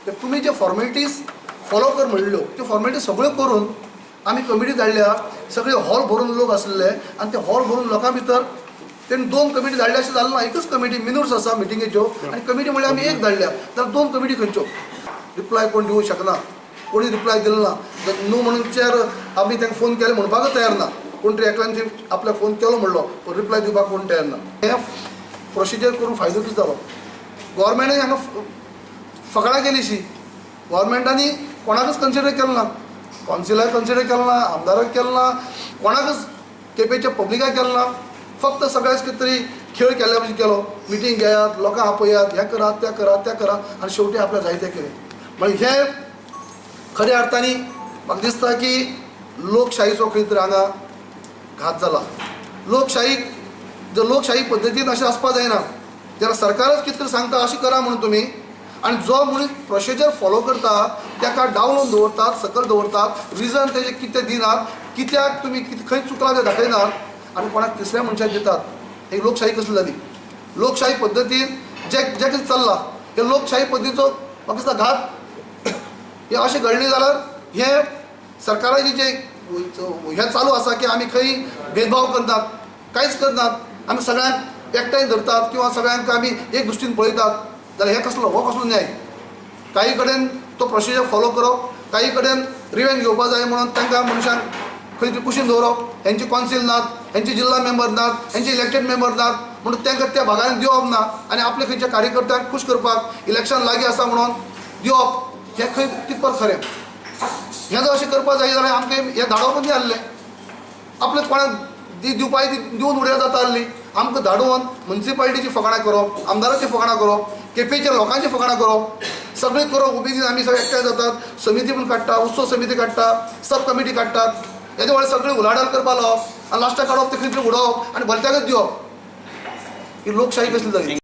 तर तुमी जे formalities follow कर म्हणल्यो त्यो फॉर्मेलिटीज सगळ्यो करून आमी कमिटी धाडल्या. सगळे हॉल भरून लोक आसले आनी ते हॉल भरून लोकां भितर तेणी दोन कमिटी धाडल्या अशें जालें ना. एकच कमिटी, मिनूट्स आसा मिटिंगेच्यो आनी कमिटी म्हणल्यार आमी एक धाडल्या, जाल्यार दोन कमिटी खंयच्यो? रिप्लाय कोण दिवंक शकना. कोणी रिप्लाय दिलो ना. न्हू म्हणून चेर आमी तांकां फोन केले म्हणपाकच तयार ना. कोण तरी एकल्यान ती आपल्याक फोन केलो म्हणलो, पूण रिप्लाय दिवपाक कोण तयार ना. हें प्रोसिजर करून फायदो कितें जालो? गोवोरमेंटान हांगा फकाणां केलीशी. गोवोरमेंटांनी कोणाकच कन्सिडर केलें ना. कौन्सिलाक कन्सिडर केलें ना, आमदाराक केलें ना, कोणाकच, केपेंच्या पब्लिकाक केलें ना. फक्त सगळ्याच कितें तरी खेळ केल्ल्या भशेन केलो. मिटींग घेयात, लोकांक आपयात, हें करात, तें करात, तें करात आनी शेवटी आपल्याक जाय तें केलें. म्हणजे हें खऱ्या अर्थानी म्हाका दिसता की लोकशाहीचो खंय तरी हांगा घात जाला. लोकशाही जर लोकशाही पद्दतीन अशें आसपाक जायना, जाल्यार सरकारच कितें तरी सांगता अशें करा म्हणून तुमी, आनी जो मनीस प्रोसिजर फॉलो करता ताका डावलून दवरतात, सकयल दवरतात, रिजन तेजें कितें दिनात, कित्याक तुमी कितें खंय चुकलां तें दाखयनात आनी कोणाक तिसऱ्या मनशाक दितात. ही लोकशाही कसली जाली? लोकशाही पद्दतीन जे जे कितें चल्लां हे लोकशाही पद्दतीचो म्हाका दिसता घात. हे अशें घडलें जाल्यार हें सरकाराचें जें हें चालू आसा की आमी खंय भेदभाव करनात, कांयच करनात, आमी सगळ्यांक एकठांय धरतात किंवा सगळ्यांक आमी एक दृश्टीन पळयतात, जाल्यार हे कसलो, हो कसलो न्याय? काही कडेन तो प्रोसिजर फॉलो करप, काही कडेन रिवेंज घेवपा जाय म्हणून तांकां मनशांक खंय तरी कुशीन दवरप. हेंचे कौन्सील नात, हेंचे जिल्ला मेंबर नात, हेंचे इलेक्टेड मेंबर नात म्हणून तांकां त्या भागांनी दिवप ना आनी आपले खंयच्या कार्यकर्त्यांक खूश करपाक इलेक्शन लागीं आसा म्हणून दिवप, हें खंय कितपत खरें? हें जर अशें करपाक जाय जाल्यार आमकां हें धाडप न्ही आहलें. आपले कोणाक ती दिवपाक ती दिवन उडयल्यार जाता आहली. आमकां धाडून मुन्सिपालिटीची फकाणां करप, आमदाराची फकाणां करप, केपेंच्या लोकांची फकाणां करप, सगळीं करप. उमेदीन आमी सगळे एकठांय जातात, समिती पण काडटा, उत्सव समिती काडटा, सब कमिटी काडटात. हेजे व्हडले सगळें उलाढाल करपाक लावप आनी लास्टाक काडप, ते खंय तरी उडोवप आनी भलत्याकच दिवप, ही लोकशाही कसली जाली?